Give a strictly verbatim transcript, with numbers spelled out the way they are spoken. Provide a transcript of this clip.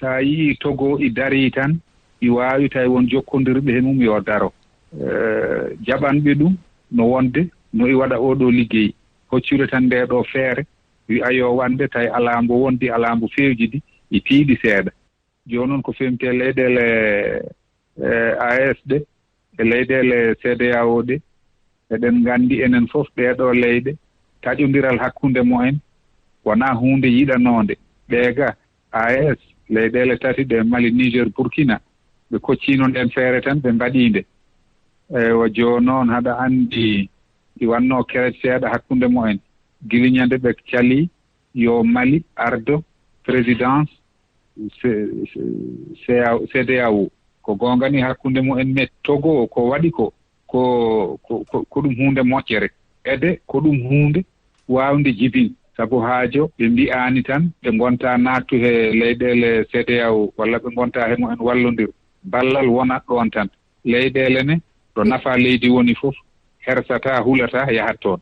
So a yii Togo i darii tan, i waawi tawi won jokkondirɓe he mum yo daro. Eh, jaɓanɓe ɗum no wonde no i waɗa oo ɗoo liggey. Hoccude tan ndee ɗoo feere, wi'a yo wonde tawi alaa mbo wondi, alaa mbo feewjidi, i piiɗi seeɗa. Jooni noon ko fewte leyɗeele, eh, A E S ɗe, e leyɗeele C D A O ɗe, eɗen nganndi enen fof ɗee ɗoo leyɗe, taƴondiral hakkunde mumen wonaa huunde yiɗanoonde. Ɗee ga, A E S, leyɗeele tati ɗe, Mali, Niger, Burkina, ɓe kocciino ndeen feere tan, ɓe mbaɗii nde. Eywa, jooni noon haɗa anndi i wannoo keret seeɗa hakkunde mumen. Gila ñande ɓe calii yo Mali ardo présidence C-, C-, C D A O. Ko goonga ni hakkunde mumen met Togo, ko waɗi ko, ko, ko, ko, ko ɗum huunde moƴƴere. Ede ko ɗum huunde waawnde jibin. Sabu haajo ɓe mbi'aani tan ɓe ngonta naattu he leyɗeele C D A O walla ɓe ngonta he mumen wallondir. Ballal wonat ɗoon tan. Leyɗeele ne ɗo nafa leydi woni fof, hersata, hulata, yahat toon.